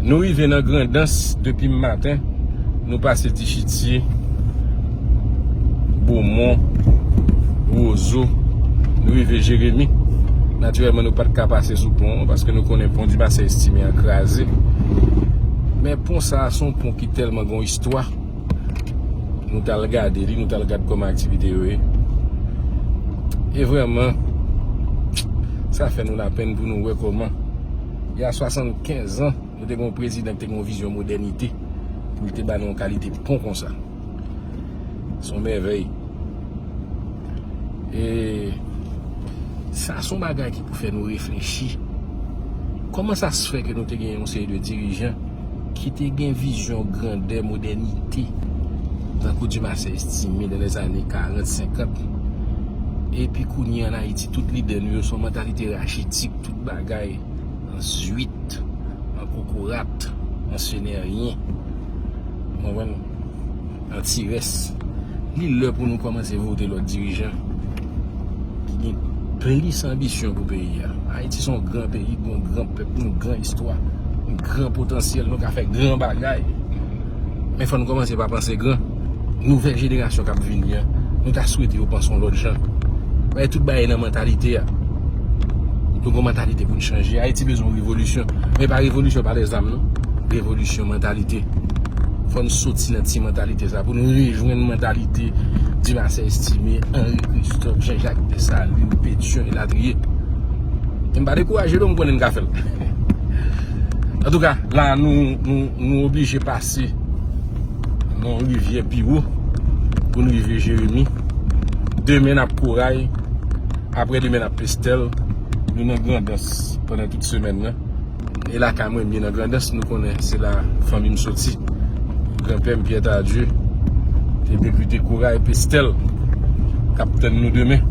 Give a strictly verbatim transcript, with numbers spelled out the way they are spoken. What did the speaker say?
Nou rive nan Grandans depi maten. Nou pase Tichitye, Bomon, Wozo. Nou rive Jeremi. Natirèlman, nou pa t ka pase sou pon an paske nou konnen pon Dimasè Estime an kraze. Men pon sa a se yon pon ki tèlman gen yon istwa. Nou t al gade li, nou t al gad kòman aktivite yo ye. E vrèman, sa fè nou lapenn pou nou wè kòman, il y a soixante-quinze ans, nou te gen yon prezidan ki te gen yon vizyon modènite pou l te ba nou yon kalite pon konsa. Se yon mèvèy. E sa se yon bagay ki pou fè nou reflechi. Kòman sa se fè ke nou te gen yon seri de dirijan ki te gen vizyon grandè, modènite, tankou Dimasè Estime dans les années quarante, cinquante. Epi kounye an Ayiti, tout lidè nou yo se yon mantalite rachitik, tout bagay an zwit, an kokorat, an seneryen. Ou konprann? An tirès. Li lè pou nou kòmanse vote lòt dirijan ki gen plis anbisyon pou peyi a. Ayiti se yon gran peyi, gen yon gran pèp, yon gran istwa, yon gran potansyèl, nou ka fè gran bagay. Men fò nou kòmanse pa panse gran. Nouvèl jenerasyon k ap vini an, nou ta swete yo panse yon lòt jan. Paske tout bagay nan mantalite a. Nou gen mantalite pou n chanje. Ayiti bezwen yon revolisyon. Men pa revolisyon pa lèzam, non. Revolisyon mantalite. Fò n soti nan ti mantalite sa pou n rejwenn mantalite Dimasè Estime, Henri Christophe, Jean-Jacques Dessalines, Pétion, elatriye. E m pa dekouraje, non, m konnen n ka fè l. Antouka, la, nou, nou, nou oblije pase nan yon rivyè pi wo pou n rive Jeremi. Demen, n ap Koray. Apre demen, n ap Pestèl. Nou nan Grandans pandan tout semèn nan. E lakay mwen, m ye nan Grandans, nou konnen se la fanmi m soti. Granpè m, Pierre Tardieu, te dekri te Koray, Pestèl, k ap tann nou demen.